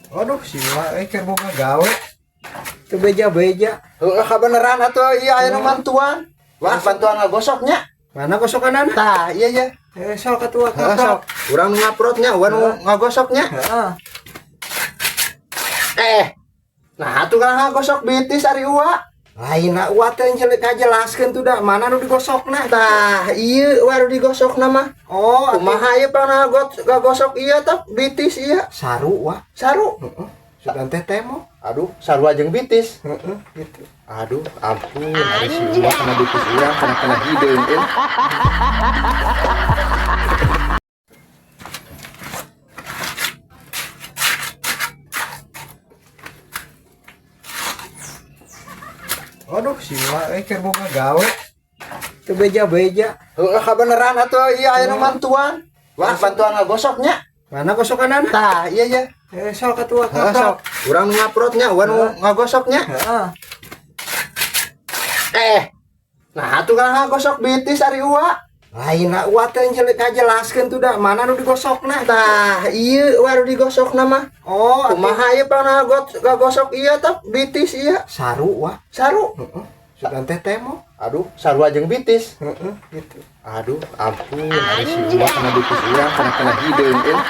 Aduh, si Wa keur boga gawe. Teu beja-beja. Heuh, kabeneran atuh ieu aya nu mantuan. Wah, bantuan ngagosoknya. Mana gosokanana? Tah, iya ya. Eh, sok atuh Heeh, sok. Urang nu ngaprotnya, urang nu ngagosoknya. Heeh. Eh. Nah, atuh kan ngagosok bitis ari Uwa. Lain na Uwa teh ngajelaskeun tuh dah mana nu digosokna. Tah, ieu Uwa nu digosokna mah. Oh, kumaha ieu pangna ngagosok ieu tah bitis ieu? Saru, Wa. Saru. Heeh. Sugan teh temo. Aduh, sarua jeung bitis. Heeh, gitu. Aduh, ampun, ari si Uwa kana bitis urang kana kena hideung euy. Aduh, si Wa keur boga gawe. Teu beja-beja. Heuh, kabeneran atuh ieu aya nu mantuan. Wah, bantuan ngagosoknya. Mana gosokanana? Tah, iya ya. Eh, sok atuh Heeh, sok. Urang nu ngaprotnya, urang nu ngagosoknya. Heeh. Eh. Nah, atuh kan ngagosok bitis ari Uwa. Lain na Uwa teh ngajelaskeun tuh dah mana nu digosokna. Tah, ieu Uwa nu digosokna mah. Oh, kumaha ieu pangna ngagosok ieu tah bitis ieu? Saru, Wa. Saru. Heeh. Sugan teh temo. Aduh, sarua jeung bitis. Heeh, gitu. Aduh, ampun, ari si Uwa kana bitis urang kana kena hideung euy.